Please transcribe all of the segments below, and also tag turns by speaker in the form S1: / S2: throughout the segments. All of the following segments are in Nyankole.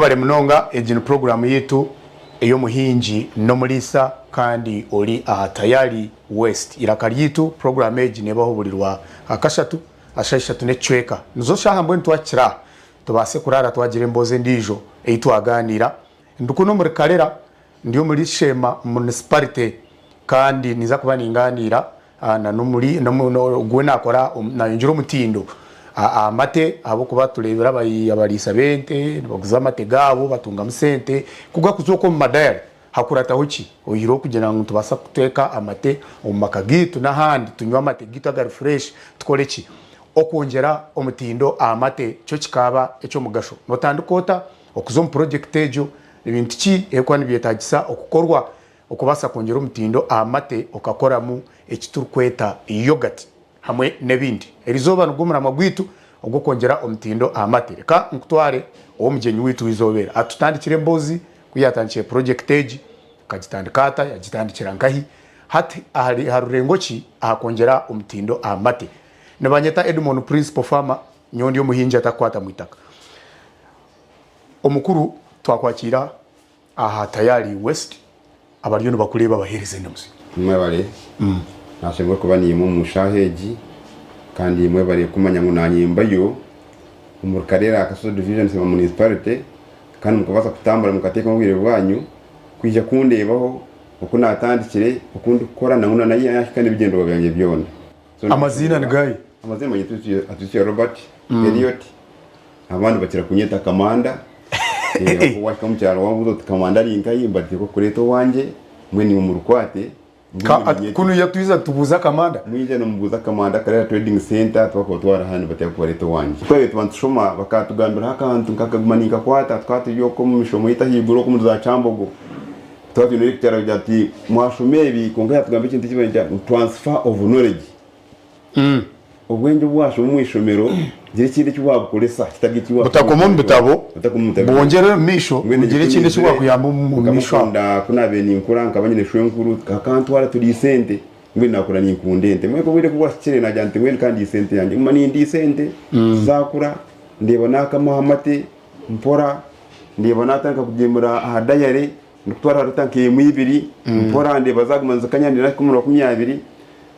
S1: Webare munonga, egi ni puroguraamu yaitu ey'omuhingi n'omuriisa kandi ori aha Tayari West. Eiraka ryaitu, puroguraamu egi neebaho buri rwa kashatu aha shaaha ishatu n'ekicweka. Nizo shaaha mbwenu twakira aha tubaase kuraara twagira emboozi endiijo ei twagaaniira. Ndi kunu omuri Karera, ndi omuri Sheema Municipality kandi ninza kuba ningaaniira na n'omuri ogu we naakora naayongyera omutindo aha mate ahabw'okuba tureebire abariisa b'ente nibaguza amate gaabo batungamu sente. Ku garikuza okwo omu madayare hakurataho ki? Oyihireho kugira ngu nitubaasa kuteeka amate omu maka gaitu n'ahandi tunywe amate gaitu agari fureshi tukore ki? Okwongyera omutindo aha mate kyo kikaaba eky'omugasho. Nootandika ota okuza omu purojekiti egyo? Ni bintu ki ebirikuba nibyetaagisa okukorwa okubaasa kwongyera omutindo aha mate okakoramu eki turikweta yogati hamwe n'ebindi? Erizooba nigwo muramwa gwaitu ogw'okwongyera omutindo aha mate. Reka nkutware ow'omugyenyi waitu w'eizooba eri atutandikire emboozi ku yaatandikire purojekiti egi, akagitandika ata, yagitandikira nkahi, hati ari aha rurengo ki aha kwongyera omutindo aha mate. Nibanyeta Edmond Principal Farmer, nyowe ndi omuhingi atakukwata mu itaka. Omukuru twakwakiira aha Tayari West abariyo nibakureeba baheereze endamuzi.
S2: Mwebare. Nashemererwa kuba naimwe omu shaaha egi kandi mwebare kumanya ngu nanye mbayo omuri Karera Kasozi Division Sheema Municipality kandi mukabaasa kutambura mukateekamu obwire bwanyu kwija kundeebaho oku natandikire, oku ndikukora nangwa na nahika n'ebigyendererwa byangye byona.
S1: Amaziina ni gaahi?
S2: Amaziina manyine Atutsya Robert Elliot abandi bakira kunyeta Kamanda. Eh, wahika omu kyaro wabuuza oti Kamanda ari nkahi mbateekwa kureeta owangye mbwenu imwe murukwate.
S1: Ka- at- Kunu yatwiza tubuuza Kamanda.
S2: Mwije nimubuuza Kamanda Karera Trading Center twakubatwara hanu nibateekwa kubareeta owangye. Twabire tuba nitushoma bakatugambiraho akantu nkakaguma ninkakwata tukaba turi okwo omu mishomo yaitu ahaiguru okwo omuri za Kyambogo. Twaba twine lecturer aragira ati mwashoma ebi kwonka yatugamba ekintu eki barikweta ngu transfer of knowledge. Obwengye obu washoma omu ishomero gira ekindi eki wabukoresa kitari eki washoma
S1: Butakoma omu bitabo,
S2: Butakoma omu bitabo.
S1: bwongyere omu maisho,
S2: Mbwenu
S1: bugire ekindi eki
S2: ekyo
S1: bwakuyamba omu maisho aho.
S2: Nkamukunda ku naabaire ninkura nkaba nyine shwenkuru akantwara turiisa ente mbwenu naakura ninkunda ente mbwenu obwire ku bwahikire naagira nti mbwenu ka ndiise ente yangye nguma nindiisa ente zaakura ndeeba naakamaho amate mpora Ndeeba naatandika kugyemura aha dayare ndikutwara aha rita nk'emwe ibiri mpora ndeeba zaaguma nizikanya ndeeba nahika omu 20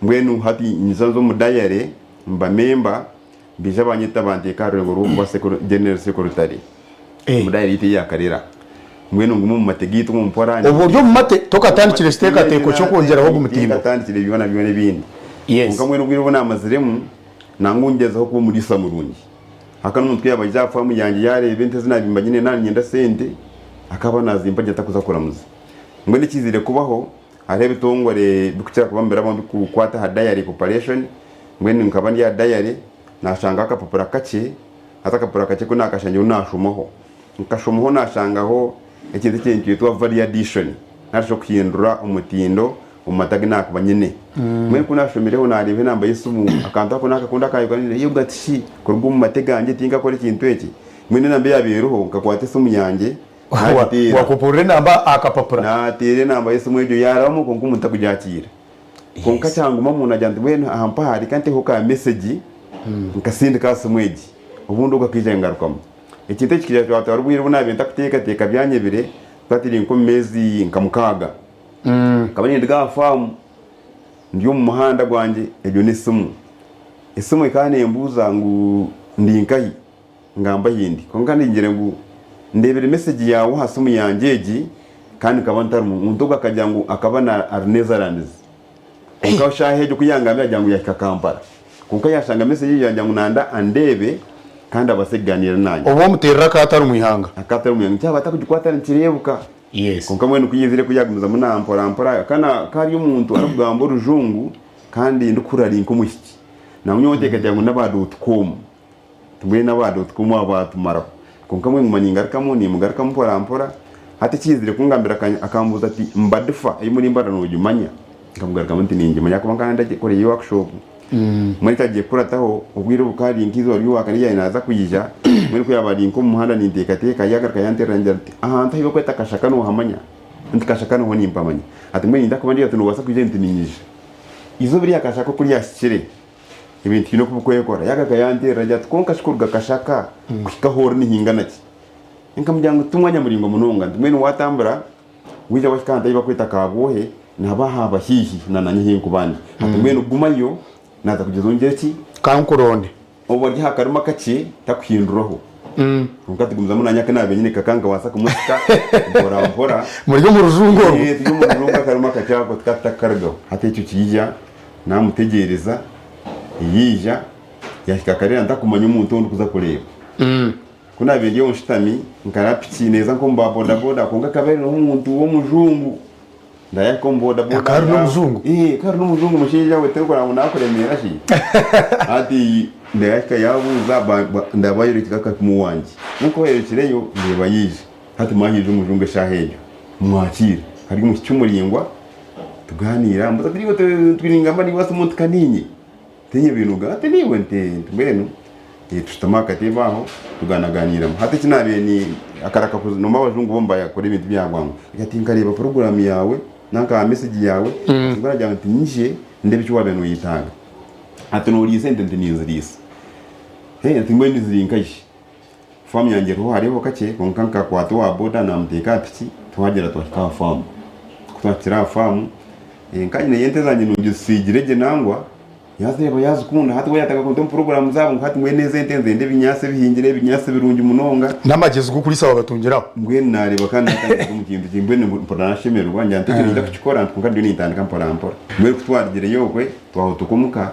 S2: mbwenu hati nyija nza omu dayare mba memba baija banyeta banteeka aha rurengo rw'okuba general secretary omu dayare yaitu eya Karera mbwenu nguma omu mate gaitu omu mpora.
S1: Obwo ori omu mate tokatandikire ekiteekateeko ky'okwongyeraho ogu mutindo?
S2: Tinkatandikire byona byona ebindi kwonka mbwenu obwire obu naamaziremu nangwa ngyezaho kuba omuriisa murungi. Hakanu omuntu ku yaaba aija aha faamu yangye yaareeba ente ezi naabimba nyine naaba niinyenda sente, akaba naazimpa gye ntarikuza kuramuza. Mbwenu ekiizire kubaho, hariho ebitongore birikukira kuba nibirabaho birikukwata aha dairy corporation, mbwenu nkaba ndi aha dairy naashangaho akapapura kakye, haza akapapura kakye ku naakashangireho naashomaho. Nkashomaho naashangaho ekintu ekiri nikyetwa value addition nari shi okuhindura omutindo omu mata agu naakuba nyine. Mbwenu ku naashomireho naareeba enamba y'esimu, akantu ako naakakunda aka Uganda yoghurt shi kuruga omu mate gangye tinkakora ekintu eki. Mbwenu enamba eyaabaire eriho nkakwata esimu yangye naagiteera.
S1: Wakoporora enamba aha kapapura.
S2: Naateera enamba y'esimu egyo yaarabamu kwonka omuntu takugyakiira. Kwonka kyangumamu naagira nti mbwenu aha mpaha reka nteho ka mesegi nkasindike aha simu egi obundi ogwo akaija yangarukamu. Ekintu eki kikaija kyatwara obwire obu naabaire ntakuteekateeka byanyebire, tukaba turi nk'omu meezi nka mukaaga. Nkaba ninduga aha faamu ndi omu muhanda gwangye egyo n'esimu. Esimu ekaba neembuuza ngu ndi nkahi? Ngamba ahi ndi. Kwonka ningira ngu ndeebire mesegi yaawe aha simu yangye egi kandi nkaba ntarimu. Omuntu ogwo akagira ngu akaba ari Netherlands. Kwonka shaaha egyo ku yangambire yaagira ngu yaahika Kampala. Kwonka yaashanga mesegi egyo yaagira ngu nanda andeebe kandi abaase kugaaniira naanye.
S1: Obu omuteerera akaba atari omu ihanga?
S2: Akaba atari omu ihanga. Kyaba atakugikwata nikireebuka.
S1: Yes.
S2: Kwonka mbwenu ku yaizire ku yaagumizamu nampora mpora, ka na ka ari omuntu arikugamba orujungu kandi ndikuhurira ari nk'omwishiki. Nangwa nyowe nteekateeka ngu n'aba dot com. Ti mbwenu aba dot com abo baatumaraho. Kwonka mbwenu nguma ningarukamu, nimugarukamu mpora mpora. Hati eki yaizire kungambira akambuuza ati, Mbadifa ei muri Mbarara noogimanya? Nkamugarukamu nti ningimanya ahakuba nkaba ndakoreyo workshop. Mbwenu ekyagiye kukurataho, obwire obu bukaba buri nk'eizooba ry'Orwakana ei yaabaire naaza kwija, mbwenu ku yaaba ari nk'omu muhanda ninteekateeka, yaagaruka yanteerera yangira ati, Ahantu ahu barikweta Kashaka noohamanya? Nti Kashaka niho nimpamanya. Ati mbwenu ninda kuba ndiyo ati noobaasa kwija? Nti niinyija. Eizooba erya Kashaka oku ryahikire, ebintu haine oku birikwekora. Yaagaruka yanteerera agira ati, Kwonka shi kuruga Kashaka kuhika ahu ori nihingana ki? Nkamugira ngu ti mwanya muraingwa munonga nti mbwenu watambura waija wahika ahantu ahu barikweta Kabwohe nihaba haba haihi na nanye ahu ndikuba ndi. Ati mbwenu gumayo naaza kugyeza ongire ki?
S1: Kankuronde.
S2: Obu ari aha karima kakye takuhinduraho. Kwonka tugumizamu naanye aku naabaire nyine kaka nkabaasa kumusika mpora mpora.
S1: Muri omu rujungu orwo.
S2: Ee, turi omu rujungu akarima kakye ako tukaba tutakakarugaho. Hati ekyo kiija naamutegyereza yaija yaahika kare ntakumanya omuntu ou ndikuza kureeba. Ku naabaire ndi aho nshutami nkareba piki neeza nk'omu ba bodaboda kwonka akaba ari n'omuntu w'omujungu. Ndayahika omu bodaboda
S1: Akaba ari n'omujungu?
S2: Ee, akaba ari n'omujungu mushaija we torikureba ngu naakuremeera shi. Hati ndayahika yaabuuza ndabayorekire akakumu wangye. Nyowe ku bayorekireyo ndeeba yaija. Hati mwahaija omujungu eshaaha egyo mwakiire. Ari omwishiki muraingwa tugaaniira ambuuza ati iwe ningamba niiwe omuntu ka niinye? Tiinye binuga ati niiwe nti mbwenu tushutama aha kateebe aho tugaanaganiiramu. Hati eki naabaire ni akaraka nomba abajungu bo nibakora ebintu bya bwangu. Ati nkareeba puroguraamu yaawe nanka aha mesegi yaawe nibwo naagira nti nyije ndeebe eki waabaire nooyetaaga. Ati nooriisa ente? Nti ninziriisa. Ati mbwenu ziri nkahi? Faamu yangye eriho hariho kakye kwonka nkakwata owa boda namuteeka aha piki twagyenda twahika aha faamu. Ku twahikire aha faamu nka nyineyo ente zangye nungi zisiigire gye nangwa yazireeba yazikunda hati we yatandika kunta omu puroguraamu zaabo ngu hati mbwenu ezi ente nizenda ebinyaatsi ebihingire ebinyaatsi birungi munonga.
S1: N'amagyezi g'okuriisa wagatungire aho?
S2: Mbwenu nareeba kandi natandika omu kintu ki mbwenu mpurira nashemererwa ngira nti ekyo niinyija kukikora kwonka ndiyo nintandika mpora mpora. Mbwenu ku twarugireyo okwe twahutuka omuka.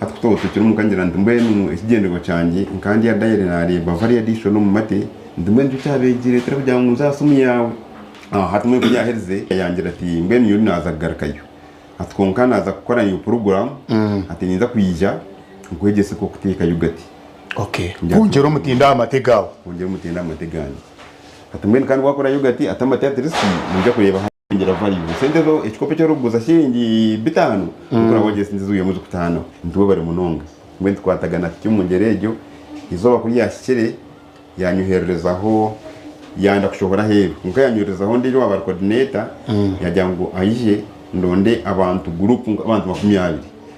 S2: Hati ku twahutukire omuka ngira nti mbwenu ekigyendererwa kyangye nka ndi aha dayari naareeba value addition omu mate nti mbwenu nikyo kyabeegireetera kugira ngu nze aha simu yaawe. Hati mbwenu ku yaaherize yangira ati mbwenu nyowe naaza kugarukayo ati kwonka naaza kukora nyowe puroguraamu ati ninza kwija nkwegyese oku orikuteeka yogati.
S1: Okay, kwongyera omutindo aha mate gaawe.
S2: Kwongyera omutindo aha mate gangye. Ati mbwenu kandi waakora yogati ati amate at least noija kureeba. Ngira value. Sente zo ekikopo eki orikuguza shiringi bitaano mm. Wagira sente zigwiremu zikutaano nti webare munonga mbwenu tukwatagana tuti omu ngyera egyo izooba ku ryahikire yanyohererezaho yanda kushohora aheeru kwonka yanyohererezaho ondiijo owaaba ari coordinator mm. Yagira ngu aije ndonde abantu group abantu 20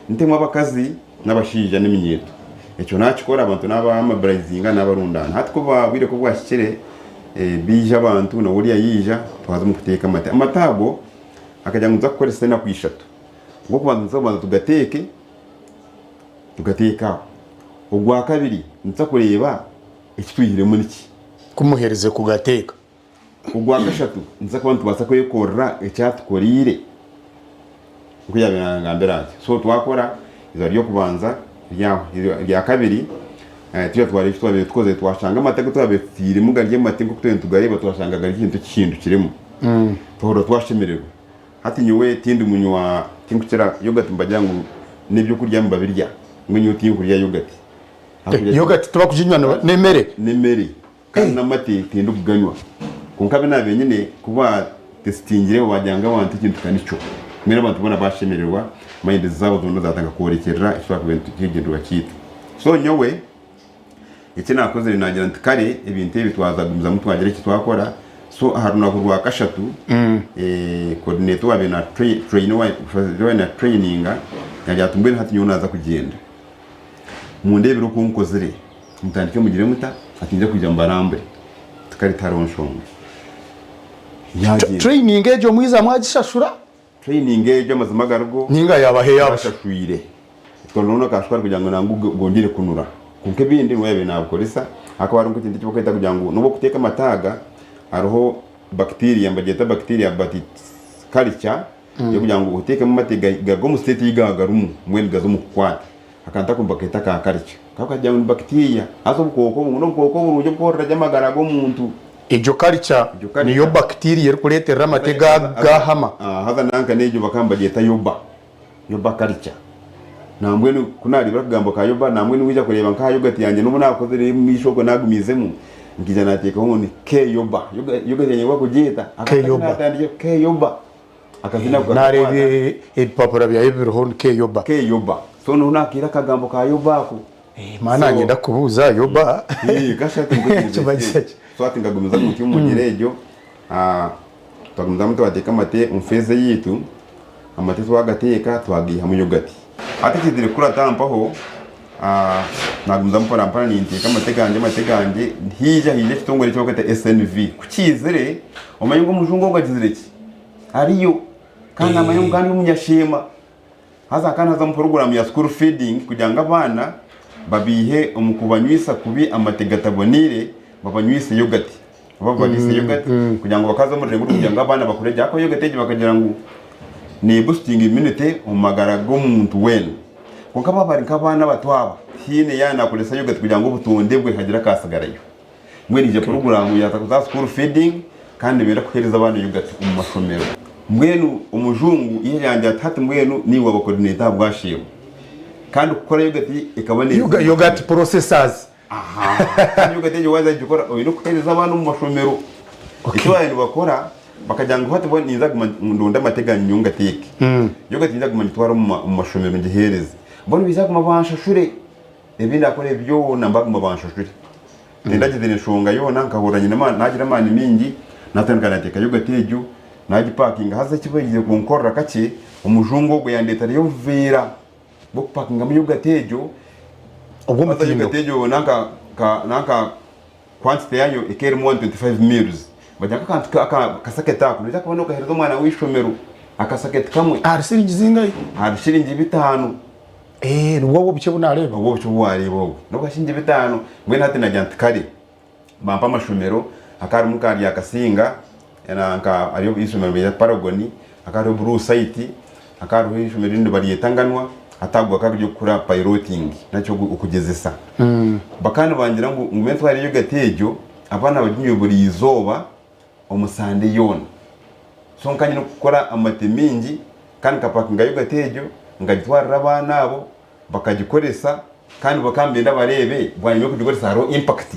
S2: ntemu abakazi n'abashaija n'eminyeeto ekyo nakikora abantu n'abamobilizinga n'abarundaana hati ku bwire ku bwahikire Baija abantu na oriya yaija twaza omu kuteeka amate. Amate ago akagira ngu nituza kukoresa enaku ishatu. Ogw'okubanza nituza kubanza tugateeke, tugateeke aho. Ogwakabiri nituza kureeba eki twihiremu niki.
S1: Ku muherize kugateeka.
S2: Ogwakashatu nituza kuba nitubaasa kwekorera ekyatukoreire. Nikwo yaabaire nangambira atyo. So twakora eizooba ry'okubanza ryahwa. Eryakabiri twija twareeba eki twabaire tukozire twashanga amate agu twabaire tutairemu gari amate nk'oku twabaire nitugareeba twashanga gari ekintu ekihindukiremu. Twahurira twashemererwa. Hati nyowe tindi munywa tinkukira yogati nibagira ngu n'ebyokurya nibabirya mbwenu nyowe tinkurya yogati.
S1: Yogati tibakuginywa n'emere?
S2: N'emere. Kandi n'amate tindikuganywa. Kwonka abu naabaire nyine ku baatesitingireho baagira ngu abantu ekintu ka nikyo. Mbwenu abantu boona baashemererwa, mayindi zaabo zoona zaatandika kworekyerera eki twakubaire nitugyendera kyaitu. So nyowe eki naakozire naagira nti kare ebintu ebi twaza kugumizamu twagira eki twakora. So aha runaku rwa kashatu, coordinator owaabaire naatutrayininga yaagira ati mbwenu hati nyowe naaza kugyenda. Mundeebere oku nkozire. Mutandike mugire muta, ati ninza kwija mbarambure. Tikari tihariho nshonga. Yagyenda.
S1: Training egyo mwiza mwagishashura?
S2: Training egyo amazima agarigo
S1: Ninga yabaha eyabusha?
S2: twashashwire. Twaronda akashwari kugira ngu nangwa gwongyere kunura. Kwonka ebindi niwe yabaire nabikoresa. Hakaba hariho nk'ekintu eki barikweta kugira ngu nobu orikuteeka amate aga, hariho bacteria nibagyeta bacteria but it's culture yokugira ngu oteekemu amate garuge omu state ei gaagarimu mbwenu gaze omu kukwata. Akantu ako nibakeeta ka culture. Kakaba kagira ngu ni bacteria haza obukooko obu n'obukooko oburungi obukuhorera gye amagara g'omuntu.
S1: Egyo culture
S2: Egyo culture.
S1: niyo bacteria erikureeterera amate gaahama.
S2: Haza nanka n'egyo bakaba nibagyeta yoba, yoba culture. Nambwenu ku naareebire akagambo ka yoba nambwenu waija kureeba nk'aha yogati yangye n'obu naakozire omu maisho okwo naagumiizemu nkaija naateekaho ngu ni K-yoba. Yogati yangye bakugyeta
S1: K-yoba.
S2: Natandikire K-yoba. Akazina ako kakakwata.
S1: Naareeba ebipapura byawe biriho ni K-yoba.
S2: K-yoba. So niho naakiire akagambo ka yoba ako.
S1: Maana naanye ndakubuuza yoba
S2: Kashatu nikwo kiri
S1: Kimanyisa ki?
S2: So hati nkagumizamu ntyo omu ngyera egyo, twagumizamu twateeka amate omu feeza eyaitu, amate twagateeka twagaihamu yogati. Hati ekizire kukurata mpaho. Naagumizamu mpora mpora ninteeka amate gangye amate gangye haija haija ekitongore eki barikweta SNV ku kiizire omanye ngu omujungu ogu agizire ki ariyo kandi namanya ngu kandi omunyasheema haza hakaba nihazamu puroguraamu ya school feeding kugira ngu abaana babaihe omu kubanywisa kubi amate gataboneire babanywise yogati oba babariise yogati kugira ngu bakaza omu rurengo rw'okugira ngu abaana bakure gye ahakuba yogati egi bakagira ngu nebusitinga immunity omu magara g'omuntu weena. Kwonka baaba bari nk'abaana abato aba, tihaine yaaba naakoresa yogati kugira ngu obutonde bwe hagire akaatsigarayo. Mbwenu ija puroguraamu ya za school feeding kandi nibenda kuheereza abaana yogati omu mashomero. Mbwenu omujungu yaija yangira ati hati mbwenu niiwe waaba coordinator aha bwasheema. Kandi kukora yogati ekaba neezibu.
S1: Yogati processors.
S2: Aha, kandi yogati egyo waaza kugikora oine kuheereza abaana omu mashomero. Eki baabaire nibakora bakagira ngu hati mbwenu ninza kuguma ndonde amate gangye nyowe ngateeke. Yogati ninza kuguma ngitware omu mashomero ngiheereze. Mbwenu baija kuguma banshashure, ebi ndakore byona baguma banshashure. Tindagizire nshonga yoona nkahurira nyine amaani naagira amaani maingi naatandika naateeka yogati egyo naagipakinga haza eki baizire kunkorera kakye omujungu ogwo yandeeterayo obuveera bw'okupakingamu yogati egyo.
S1: Obw'omutindo.
S2: Yogati egyo nanka nanka quantity yaayo ekaba erimu 125 mils. Bagira ngu akantu akasaketi ako noija kuba nookaheereza omwana w'eishomero akasaketi kamwe.
S1: Ahari siringi zingahi?
S2: Ahari shiringi bitaano.
S1: Eeh nibwo obwo obukye obu naareeba?
S2: Obwo obukye obu waareeba obwo. N'obwa shiringi bitaano. Mbwenu hati nagira nti kare bampe amashomero hakaba harimu nka Ryakasinga, nka hariyo eishomero nibaryeta Paragon, hakaba hariho Blue Site, hakaba hariho eishomero erindi nibaryeta Nganwa, hati ago gakaba gari ag'okukora piloting nari okugyezesa. Bakaba nibangira ngu ngume ntware yogati egyo abaana baginywe buri izooba omu sande yoona. So nkaba nyine kukora amate maingi kandi nkapakinga yogati egyo nkagitwarira abaana abo bakagikoresa kandi bakaba nibenda bareebe bwanyima y'okugikoresa hariho impact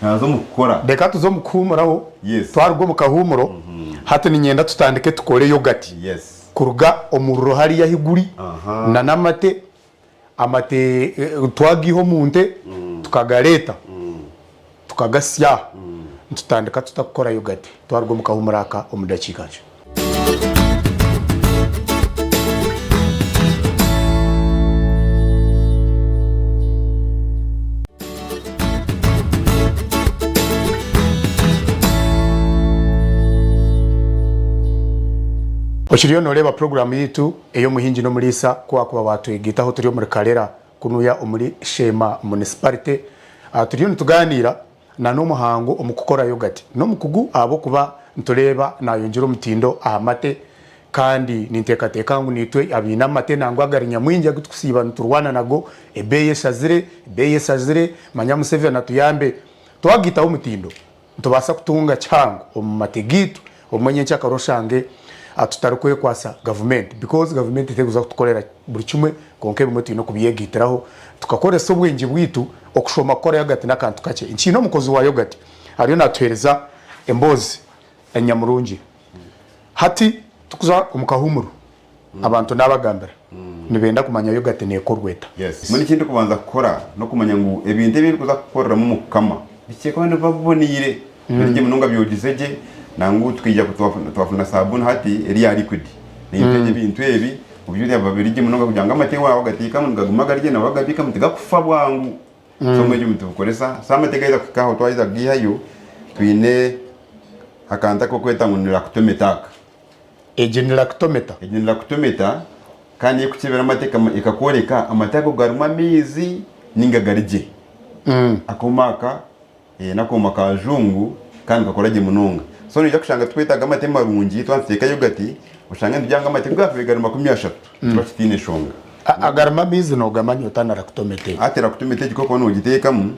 S2: naaza omu kukora.
S1: Reka tuze omu kuhuumuraho.
S2: Yes.
S1: Twaruga omu kahuumuro, hati niinyenda tutandike tukore yogati
S2: Yes.
S1: kuruga omu ruro hariya ahi guri
S2: Aha.
S1: na n'amate. Amate twagaiha omu nte tukagareeta tukagasya aha nitutandika tuta kukora yogati twaruga omu kahuumuro aka omu dakiika nkye. Okiriyo nooreeba puroguraamu yaitu ey'omuhingi n'omuriisa ku waakuba waatwegaitaho turi omuri Karera kunuya omuri Sheema Municipality. Turiyo nitugaaniira na n'omuhangu omu kukora yogati. N'omukugu ahabw'okuba nitureeba naayongyera omutindo aha mate kandi ninteekateeka ngu naitwe abaine amate nangwa agari nyamwingi agu turikusiiba niturwana nago, ebeeyi eshazire, ebeeyi eshazire, manya Museveni atuyambe twagaitaho omutindo. Nitubaasa kutunga kihango omu mate gaitu obumwe nyenkyakare oshange tutarikwekwasa gavumenti because gavumenti terikuza kutukorera buri kimwe kwonka ebimwe twine okubyegaitiraho tukakoresa obwengye bwaitu okushoma kukora yogati n'akantu kakye. Nkiine omukozi wa yogati ariyo natuheereza emboozi enyamurungi. Hati tukuza omu kahuumuro Abantu nabagambira nibenda kumanya yogati nekorwa eta.
S2: Yes. Mbwenu eki ndikubanza kukora n'okumanya ngu ebintu ebi ndikuza kukoreramu omu kukama bikye kuba nibiba biboneire, biri gye munonga byogize gye nangwa tukaija twafuna sabuuni hati eri ya liquid neita gye ebintu ebi obyurya biba biri gye munonga kugira ngu amate waawe wagateekamu nigaguma gari gye na wagabiikamu tigakufa bwangu. So mbwenu ebyo nitubikoresa. So amate gaheza kuhika aho twaheza kugaihayo twine akantu ak'okweta ngu ni lactometer aka.
S1: Egi ni lactometer.
S2: Egi ni lactometer kandi erikukyebera amate ekakworeka amate ago garimu amaizi ninga gari gye. Akooma aka n'akooma kajungu kandi nikakora gye munonga. So noija kushanga turikwetaaga amate marungi twaba nituteeka yogati oshange nitugira ngu amate ku gaakubaire gari 30 nikiba kitaine nshonga.
S1: Agarimu amaizi noogamanya ota na lactometer egi?
S2: Hati lactometer egi ku orikuba noogiteekamu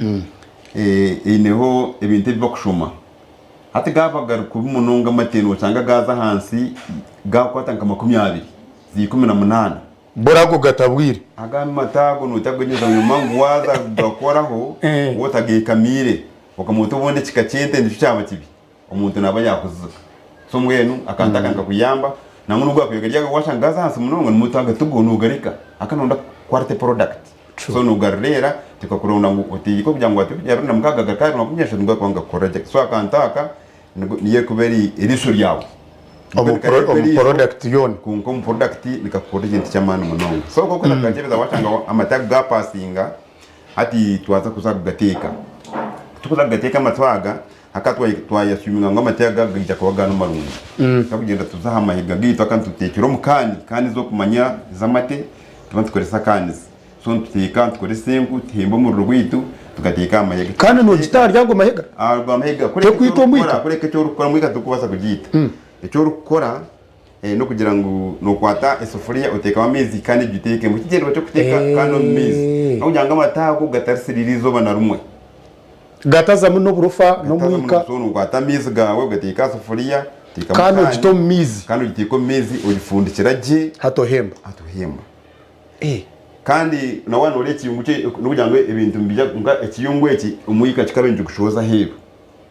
S2: eineho ebintu ebi barikushoma. Hati gaaba gari kubi munonga amate noshanga gaaza ahansi gaakukwata nka 20, za 18.
S1: Buri ago gatabwire.
S2: Aga amate ago notagunyuza nyuma ngu waaza kugakoraho waaba otagekamiire okamanya oti obundi ekika ky'ente nikyo kyaba kibi, omuntu naaba yaakuzizika. So mbwenu akantu aka nikakuyamba nangwa n'obu gaakubaire gari aga waashanga gaaza ahansi munonga nimwo otagatuga noogareka ahakuba noyenda quality product. So nogarureera tikakuronda ngu otiike kugira ngu 26 gakaba 30 nigakukora gye. So akantu aka niyo erikuba eri eriisho ryawe.
S1: Omu product yoona.
S2: Kwonka omu product nikakukora ekintu ky'amaani munonga. So nk'oku nakakyebeza washanga amate ago gapasinga. Hati twaza kuza kugateeka. Tukuza kugateeka amatu aga, haka twayashuminga ngu amate aga gaija kuba gari marungi. Twakugyenda tuza aha mahega gaitu aka nituteekera omu kaani, kaani ez'okumanya ez'amate, tuba nitukoresa kaanizi. So nituteeka, nitukoresa enku, tuhemba omuriro gwaitu, tugateeka aha mahega.
S1: Kandi noogita ahari ago mahega?
S2: Aha ago mahega. Kureka eki
S1: Tekwita omwika?
S2: orikukora, kureka eki orikukora, omwika torikubaasa kugiita. Eki orikukora n'okugira ngu nookwata esefuriya oteekamu amaizi kandi ogiteekemu. Ekigyendererwa ky'okuteeka kandi omu maizi n'okugira ngu amata ago gatarisiriira eizooba na rimwe.
S1: Gatazamu n'oburofa n'omwika.
S2: So nookwata amaizi gaawe ogateeka aha sefuriya, oteekamu
S1: Kandi ogita omu maizi.
S2: Kandi ogiteeka omu maizi ogifundikira gye.
S1: Hati ohemba.
S2: Hati ohemba. Kandi na waaba nooreeba ekiyungu kye n'okugira ngu ebintu nibiija nka ekiyungu eki omwika kikaba nikigushohoza aheeru.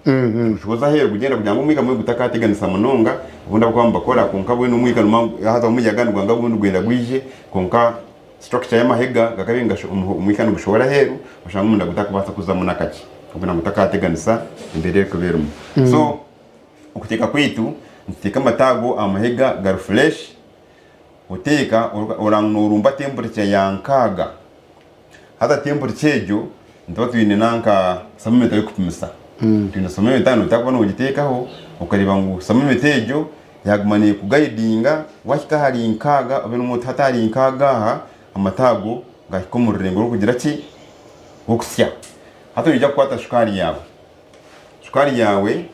S2: Nikigushohoza aheeru kugyenda kugira ngu omwika mbwenu gutakateganisa munonga obundi abakuba nibakora kwonka mbwenu omwika niguma haza omuyaga nigwanga obundi gwenda gwije kwonka structure y'amahega gakabaire nigasho omwika nigushohora aheeru oshanga omunda gutakubaasa kuzamu nakakye kugira ngu gutakateganisa embeera erikuba erimu. So okuteeka kwaitu nituteeka amata ago aha mahega gari fresh. Oteeka oranga noorumba temperature ya nkaaga. Haza temperature egyo nituba twine nanka thermometer y'okupimisa. Twine thermometer noteekwa kuba noogiteekaho okareeba ngu thermometer egyo yaaguma neekugayidinga waahika ahari nkaaga obe noomanya oti hati ahari nkaaga aha amata ago gaahika omu rurengo rw'okugira ki? Rw'okusya. Hati noija kukwata shukaari yaawe, shukaari yaawe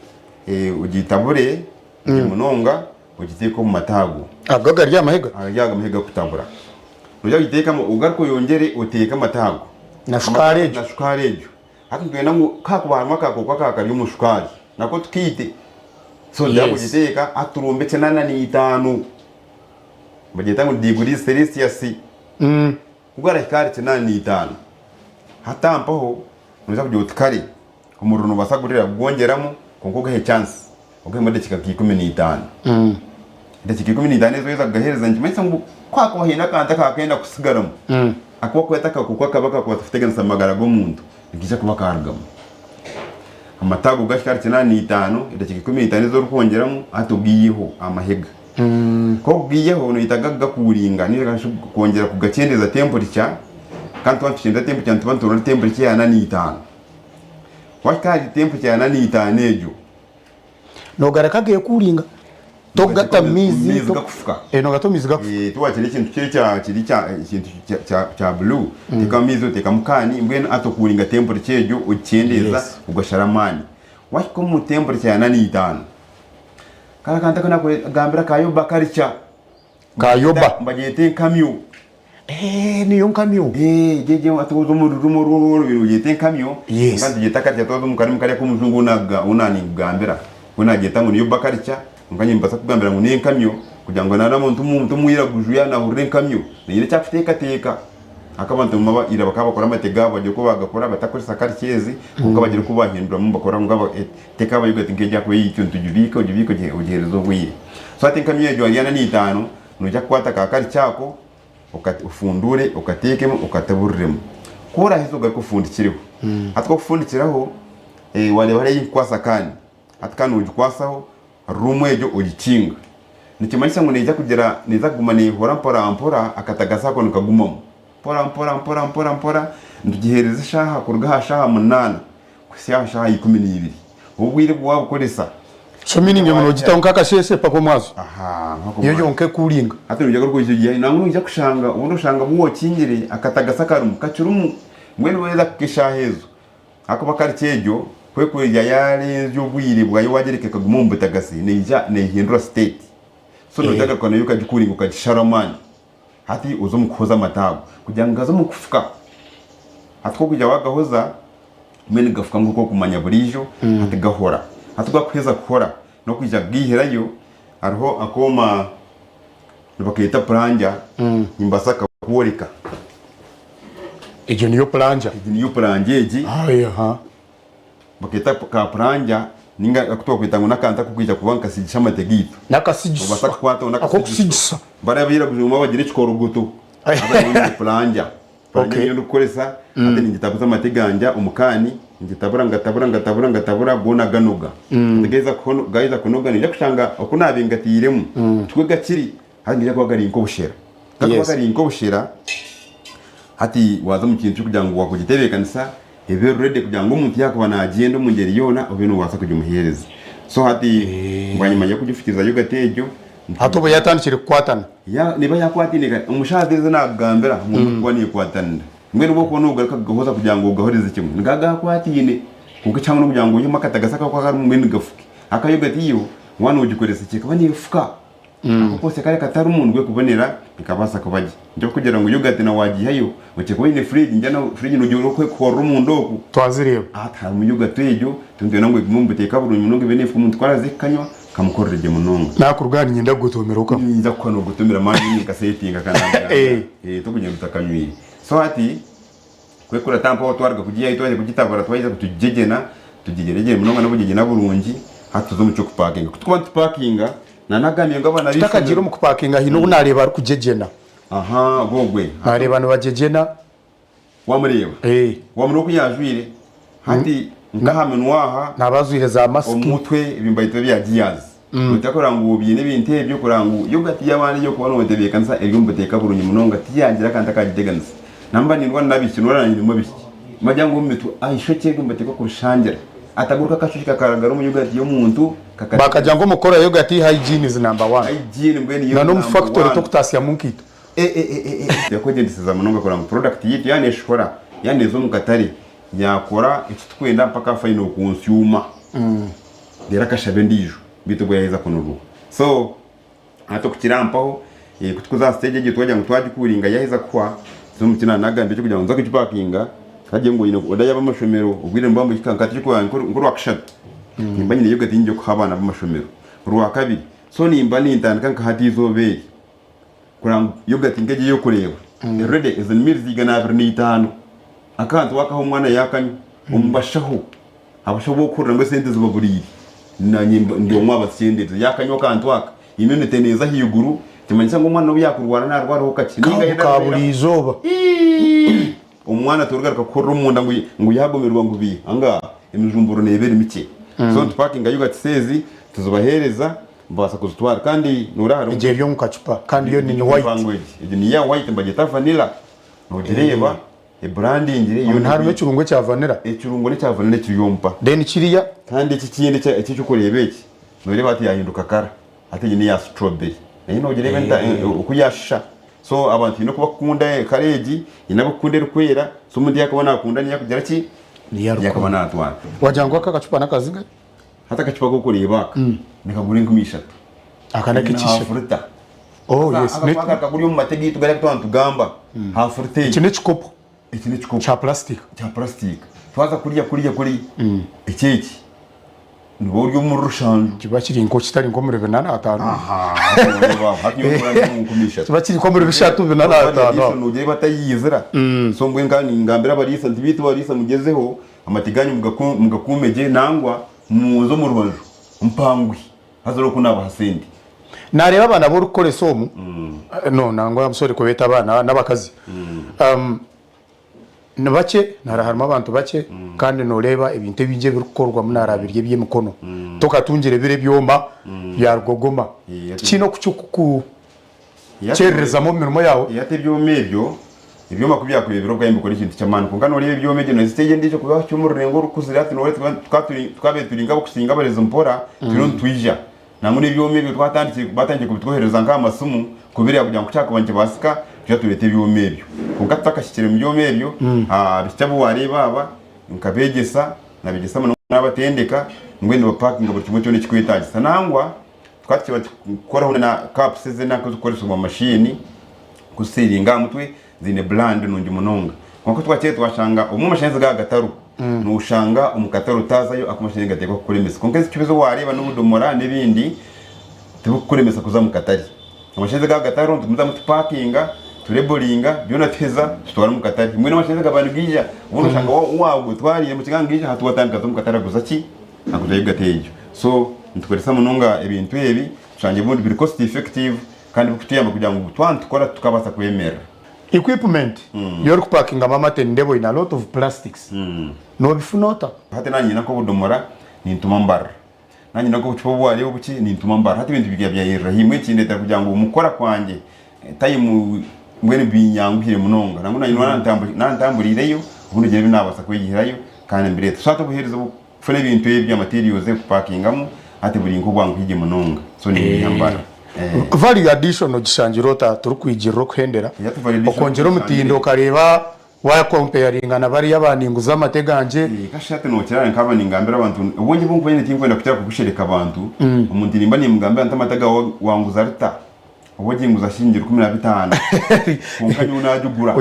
S2: ogitabure gye munonga. Ogiteeke omu mata ago.
S1: Ago agari aha mahega?
S2: Agari aha mahega kutabura. Noija kugiteekamu ogaruke oyongyere oteeke amata ago.
S1: Na shukaari egyo?
S2: Na shukaari egyo. Hati nitwenda ngu ku hakuba harimu akakooko aka kari omu shukaari nako tukaite. So nituza kugiteeka hati turumbe kinaana n'eitaano. Nibagyeta ngu ni degrees Celsius. Ku garahika ahari kinaana n'eitaano, hati aha mpaho noija kugira oti kare omuriro noobaasa kugurira kugwongyeramu kwonka ogahe chance ogahemu edakiika nka 15. Edakiika 15 ezo waaheza kugaheereza nikimanyisa ngu ku haakuba haine akantu akaakenda kusigaramu aku barikweta akakooko akabi akakubaasa kuteganisa amagara g'omuntu nikaija kuba kaarugamu. Amata ago gahika ahari kinaana n'eitaano, edakiika 15 ezi orikwongyeramu hati ogaiheho aha mahega. Ku okugaihaho noyetaaga kugakuuringa ninga shi kwongyera kugakyendeeza temperature kandi twaba nitukyendeeza temperature nituba nituronda temperature ya 45. Wahika ahari temperature ya 45 egyo.
S1: Nogareka geekuuringa tokugata mu maizi.
S2: Maizi gakufuka.
S1: Nogata omu maizi gakufuka.
S2: Tiwakira ekintu kiri kya kiri kya ekintu kya kya blue oteekamu amaizi oteekamu kaani mbwenu hati okuuringa temperature egyo ogikyendeeza ogashara amaani. Wahika omu temperature ya 45. Kare akantu aku nakugambira ka Yoba karikya.
S1: Ka Yoba.
S2: Nibagyeta enkamyo.
S1: Eeh niyo nkamyo.
S2: Eeh egyo egyo hati waza omu rurimi orworobire ogyeta enkamyo.
S1: Yes.
S2: Kwonka nitugyeta karikya twaza omu karimi kariya ak'omujungu ou naninkugambira. We nagyeta ngu ni Yoba karikya kwonka nyowe nimbaasa kukugambira ngu n'enkamyo kugira ngu na omuntu omwiraguju yaaba nahurira enkamyo naine eki arikuteekateeka. Ahakuba abantu aba ira bakaba bakora amate gaabo bagira oku bagakora batakukoresa karikya ezi kwonka bagira oku bahinduramu bakora ngu Teka aba yogati nk'egi ahakuba eyaitu nitugibiika ogibiike ogiheereze obwire. So hati nka myezi ahari ana n'eitaano noija kukwata ka karikye ako ofunduure okateekemu okataburiremu. Ku oraheze ogaruke ofundikireho. Hati ku orikufundikiraho wareeba hariyo ei nkukwasa kaani, hati kaani nogikwasaho ruumu egyo ogikinga. Nikimanyisa ngu neija kugira neija kuguma neehora mpora mpora akatagasi ako nikagumamu. Mpora mpora mpora mpora mpora nitugiheereza eshaaha kuruga aha shaaha munaana. kuhitsya aha shaaha 12. Obu obwire obu waabukoresa.
S1: So meaning ngu noogitaho nk'akasheeshe mpaka omwazyo.
S2: Aha, mpaka
S1: Niyo
S2: omwazyo.
S1: yonka ekuuringa.
S2: Hati noija kugaruka oije ogiiheyo nangwa noija kushanga obundi oshanga obu wookingire akatagasi akarimu kakirimu. Mbwenu waaheza kuhika eshaaha ezo, ahakuba karikye egyo ku erikwija yaarenzya obwire bwayo waagireka ekaguma omu butagasi neija neehindura state. So noija kugaruka nayo okagikuuringa okagishara amaani. Hati oze omu kuhoza amata ago kugira ngu gaze omu kufuka. Hati ku orikwija waagahoza, mbwenu nigafuka nk'oku orikumanya buriijo, hati gahora. Hati ku gakuheza kuhora, n'okwija kugaihirayo, hariho akooma nibakeeta puranja, nimbaasa kukakworeka.
S1: Egyo niyo puranja?
S2: Egi niyo puranja egi. Bakeeta ka puranja ninga aku twakweta ngu n'akantu ak'okwija kuba nikasiigisa amate gaitu.
S1: N'akasigiso.
S2: Obaasa kukwataho
S1: Ak'okusigisa.
S2: Bariya abairaguju nibaba bagira ekikorogoto. Haza nyowe nyine puranja. Puranja
S1: Okay.
S2: niyo ndikukoresa hati ningitabuza amate gangye omu kaani, ngitabura ngatabura ngatabura ngatabura goona ganoga. Hati gaheza kuhono gaheza kunoga niinyija kushanga oku naabiire ngatairemu tikwo gakiri, hati nigaija kuba gari nk'obushera. Gakuba
S1: Yes.
S2: gari nk'obushera. Hati waaza omu kintu ky'okugira ngu waakugitebeekanisa ebe ready kugira ngu omuntu yaakuba naagyenda omu ngyeri yoona obe noobaasa kugimuheereza. So hati bwanyima y'okugifukiriza yogati egyo,
S1: Hati obu yatandikire kukwatana.
S2: Ya, neeba yaakwataine kare. Omu shaaha ezi naakugambira, omuntu okuba neekwatanira. Mbwenu obu orikuba noogaruka kugahoza kugira ngu ogahoreze kimwe, nigaba gaakwataine. Kwonka ekihango n'okugira ngu oihemu akatagasi akakuba karimu mbwenu gafuke. Aka yogati yo, waaba noogikoresa gye ekaba neefuka. Ako kose kare katarimu nibwo ekubonera ekabaasa kuba gye. Nikyo kugira ngu yogati na waagiihayo, oteekwa oine fridge, ningira na fridge noogira orikuhorera omunda okwo.
S1: Twazireeba.
S2: Hati harimu yogati egyo, nitwenda ngu egume omu buteeka burungi munonga ebe neefuka omuntu ku araaze kukanywa, kamukorere gye munonga.
S1: Nakuruga aha niinyenda kugotomera okamwe.
S2: Niinyija kukuha noogotomera mani ninkasetinga kanangambira. Eh, tokugira ngu takanywire. So hati kwekurata mpaho twaruga kugihayo twaheza kugitabura twaheza kugigyegyena, tugigyegyene munonga n'obugyegyena burungi, hati tuze omu ky'okupakinga. Ku turikuba nitupakinga, nanagambye ngu abaana
S1: Tutakagiire
S2: b'eishomero.
S1: omu kupakinga haine ou naareeba arikugyegyena.
S2: Aha, ogwo ogwe.
S1: Naareeba nibagyegyena.
S2: Wamureeba?
S1: Eh.
S2: Wamureeba oku yaajwaire? Hati nk'aha minwa aha.
S1: Naaba ajwaire za masiki.
S2: Omu mutwe ebi nibabyeta ebya gears. Otakurora ngu obiine ebintu ebyo kurora ngu yogati y'abaana ey'okuba nootebeekanisa eri omu buteeka burungi munonga tiyagira akantu akagiteganisa. Namba nindwara n'abaishiki noorora naanye ndimu abaishiki. Nibagira ngu omu mitwe eishokye eryo nibateekwa kurishangira. Ataguruka akashokye kakaragara omu yogati y'omuntu
S1: kakateganisa. Bakagira ngu omu kukora yogati hygiene is number one.
S2: Hygiene mbwenu yo
S1: Na n'omu
S2: number
S1: factory
S2: one.
S1: tokutaasyamu nkaito.
S2: Yakwegyendeseza munonga kureba ngu product yaitu yaaba neshohora, yaaba neeza omu katare, yakora eki turikwenda mpaka aha final consumer. Reero akashaba endiijo beitu obwo yaaheza kunurwa. So hati okukira mpaho, ku turikuza aha stage egyo twagira ngu twagikuuringa yaaheza kuhwa, so omu kinaaba naagambire eky'okugira ngu nza kugipakinga, hagire ngu oine oda y'ab'amashomero, obwire nibuba nibuhika nka hati nk'orwakashatu, nimba nyine yoghurt nyingi y'okuha abaana b'amashomero. Orwakabiri, so nimba nintandika nka hati eizooba eri. Kureba ngu yogati nk'egi ey'okureeba already ezo ni mils 205 akantu wakaha omwana yakanywa omu bashaho abashaho bokuhurira ngu esente zibaburiire nanye ndi omwe aha basenderize yakanywa akantu aka immunity neeza ahaiguru kimanyisa ngu omwana n'obu yakurwara narwaraho kakye ninga
S1: Ka ka buri izooba.
S2: Omwana torigaruka kuhurira omunda ngu ngu yagumirwa ngu bi anga emijumburo neeba eri mikye so nitupakinga yogati ezi tuzibahereza Mubaasa kuzitwara kandi noreeba hariho
S1: Egyo eri omu kacupa kandi yo ni white.
S2: Empango egi egi ni eya white nibagyeta vanilla nogireeba ebrandingire
S1: yo Omu harimu ekirungo ekya vanilla.
S2: Ekirungo nekya vanilla ekiri omupa.
S1: Then kiriya.
S2: Kandi eki ekindi eki ekyokureeba eki noreeba hati yahinduka kara hati egi neya strawberry nayo nogireeba oku yashusha so abantu haine oku bakukunda kara egi haine abakukunda erikwera so omuntu yakuba nakunda niyo akugira ki
S1: Niyo
S2: niyo akuba
S1: arikukunda.
S2: natwara.
S1: Wagira ngu aka akacupa nakazingahi?
S2: Hati akacupa k'okureeba aka nikagura 3000.
S1: Aka n'ak'ekisha.
S2: Half litre.
S1: Oh yes.
S2: Aka aka kaguri omu mate gaitu gari aku nitugamba. Half litre.
S1: Eki n'ekikopo.
S2: Eki n'ekikopo.
S1: Kya plastic.
S2: Kya plastic. Twaza kurya kurya kurya. Eki eki niba ori omuri rushanju.
S1: Kiba kiri nko kitari nk'omuri 450.
S2: Aha. Hati nyowe omu 3000.
S1: Kiba kiri nk'omuri 300 450.
S2: Nogira batayizira. So mbwenu nkaba ningambira abariisa nti beitu bariisa mugyezeho Amate gaanyu mugakuume gye, nangwa munze omu rubaju mpangwe, haza orebe oku naabaha sente.
S1: Naareeba abaana abu orikukoresa omu, no nangwa I'm sorry kubeeta abaana, n'abakazi. Ni bakye, naareeba harimu abantu bakye kandi nooreeba ebintu ebingi ebirikukorwamu naareeba biri eby'emikono. Tokatungire biri ebyoma bya rugogoma. Tikiine oku kirikuku. Kyererezaamu omu mirimo yaawe.
S2: Hati ebyoma ebyo, ebyoma ku byakureebire obwayo nibikora ekintu ky'amaani kwonka nooreeba ebyoma ebyo noheza siteegi endiijo kuba wahika omu rurengo orukuzire hati nooreeba twabaire turi nk'abakusinga abarezi mpora turiyo nitwija. Nangwa n'ebyoma ebyo twatandikire batandikire kubitwoherereza nk'aha masimu kubireeba kugira ngu ku kyakuba nikibaasika twija tureete ebyoma ebyo. Kwonka tutakahikire mu byoma ebyo, abaishiki abu waareeba aba nkabeegyesa, nabeegyesa munonga nabatendeka mbwenu nibapakinga buri kimwe kyona ekikwetaagisa. Nangwa Tukaba tukiba tukukoraho na cups ezi enanka ezikukoresibwa omu mashini kusiringa aha mutwe ziine brand nungi munonga. Kwonka twakire twashanga obumwe amashanyarazi gaba gatariho noshanga omu katare otazayo aku amashanyarazi nigateekwa kukuremesa. Kwonka ezi cupa ezi wareeba n'obudomora n'ebindi tibikukuremesa kuza omu katare. Amashanyarazi gaba gatariho nitugumizamu tupakinga tureboringa byona tuheza tutwara omu katare. Mbwenu amashanyarazi gaba nigaija obundi oshanga wagutwariire omu kiganga nigaija hati watandika kuza omu katare aguza ki? Aguza yogati egyo. So nitukoresa munonga ebintu ebi tushangye obundi biri cost effective kandi birikutuyamba kugira ngu twaba nitukora tukabaasa kwemerera.
S1: Equipment yorikupakingamu amate nindeeba oyine a lot of plastics nobifuna ota?
S2: Hati nanye nyine nk'obudomora nintuma mbarira. Nanye nyine nk'obucupa obu wareeba obuki nintuma mbarira. Hati ebintu bikaba byayerera haimwe kindetera kugira ngu omu kukora kwangye time. Mbwenu binyanguhire munonga. Nangwa naanye nantamburiireyo, obundi ngira ebi naabaasa kweyihirayo kandi mbireete. So hati obuheereza obw'okufuna ebintu ebyo, materials kupakingamu, hati buri nk'obwanguhi gye munonga. So nimbiiha mbara.
S1: Value addition ogishangire ota turikwigirira okuhendera,
S2: Hati value addition
S1: okwongyera omutindo
S2: ogishangire.
S1: okareeba Wakompeyaringa na bariya abaninguza amate gangye.
S2: Kasha hati nokira nkaba ningambira abantu obwengye obu nkuba nyine tinkwenda kukira kubushereka abantu omuntu nimba nimugambira nti amate gawe wanguza rita oba oginguza shiringi 15 kwonka nyowe nagigura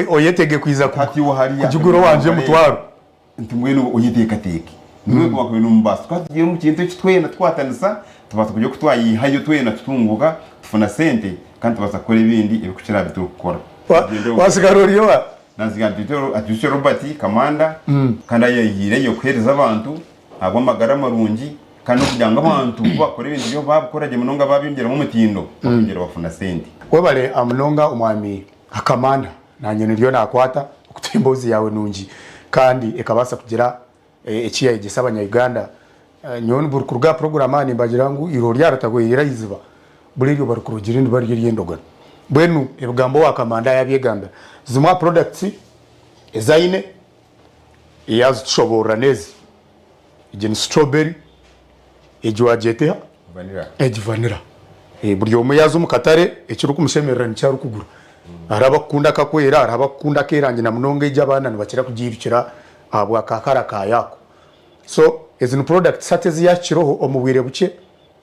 S1: Oyetege kwiza
S2: hati iwe hariya
S1: kugigura owangye omutwaro.
S2: Nti mbwenu oyeteekateeke. Niwe wakubaire nomubaasa. Tukaba tugiire omu kintu eki twena tukwatanisa, tubaasa kugira oku twayihayo twena tutunguuka, tufuna sente kandi tubaasa kukora ebindi ebirikukira aha bi turikukora.
S1: Wasigara ori oha?
S2: Naasiga Atuhikye Robert Kamanda kandi ayehiireyo kuheereza abantu ahabw'amagara marungi kandi n'okugira ngu abantu ku bakukora ebintu byabo baabikora gye munonga baabyongyeramu omutindo, bakwongyera bafuna sente.
S1: Webale munonga omwami Kamanda. Naanye niryo naakwata okutuha emboozi yaawe nungi kandi ekabaasa kugira eki yaayegyesa Abanya-Uganda. Nyowe buri kuruga aha puroguraamu aha nimbagira ngu eirooho ryaratahwereire aha iziba, buri eryo barikurogyire niba riri ery'endogano. Mbwenu ebigambo owa kamanda yaabyegambira. Zimwe aha products ezi aine yaazitushoboorora n'ezi, egi ni strawberry, Egi waagyeta eha?
S2: Vanilla.
S1: Egi vanilla. Buri omwe yaaza omu katare ekirikumushemerera nikyo arikugura. Hariho abakukunda akakwera, hariho abakukunda ak'erangi na munonga egi abaana nibakira kugiirukira ahabwa ka kara kaayo ako. So ezi ni products hati ezi yaahikireho omu bwire bukye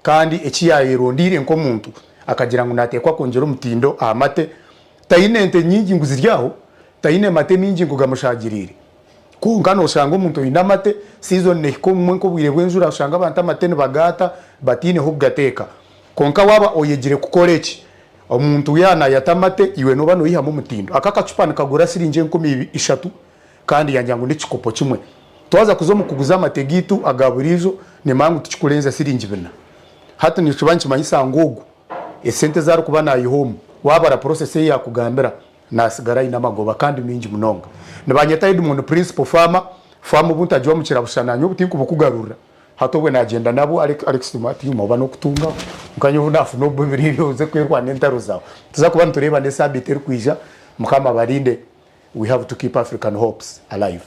S1: kandi eki yaayerondeire nk'omuntu akagira ngu naateekwa kwongyera omutindo aha mate. Taine nte nyingi ngu ziri aho, taine mate maingi ngu gamushaagiriire. Kwonka noshanga omuntu oine amate, season nehika obumwe nk'obwire bw'enjura oshanga abantu amate nibagaata bataine hokugateeka. Kwonka waaba oyegire kukora eki, omuntu yaaba nayata amate iwe nooba noyihamu omutindo. Aka akacupa nikagura siringi 3000 kandi yangira ngu n'ekikopo kimwe. Twaza kuza omu kuguza amate gaitu aga buriijo nimanya ngu tikikurenza siringi bina. Hati nikiba nikimanyisa ngu ogu esente ezi arikuba nayiha omu, waabara process eyi yakugambira, Naatsigara aine amagoba kandi maingi munonga. Nibanyeta Edmond Principal Farmer, Farm obu ntagiwa omu kirabusha nanye obu tinkubukugarurira. Hati obwe nagyenda nabo Alex Tiuma oba nokutungaho. Nka nyowe obu nafuna obu biro ebyo oze kwerwana entaro zawe. Tuza kuba niturebana esabiiti erikwija. Mukama abarinde. We have to keep African hopes alive.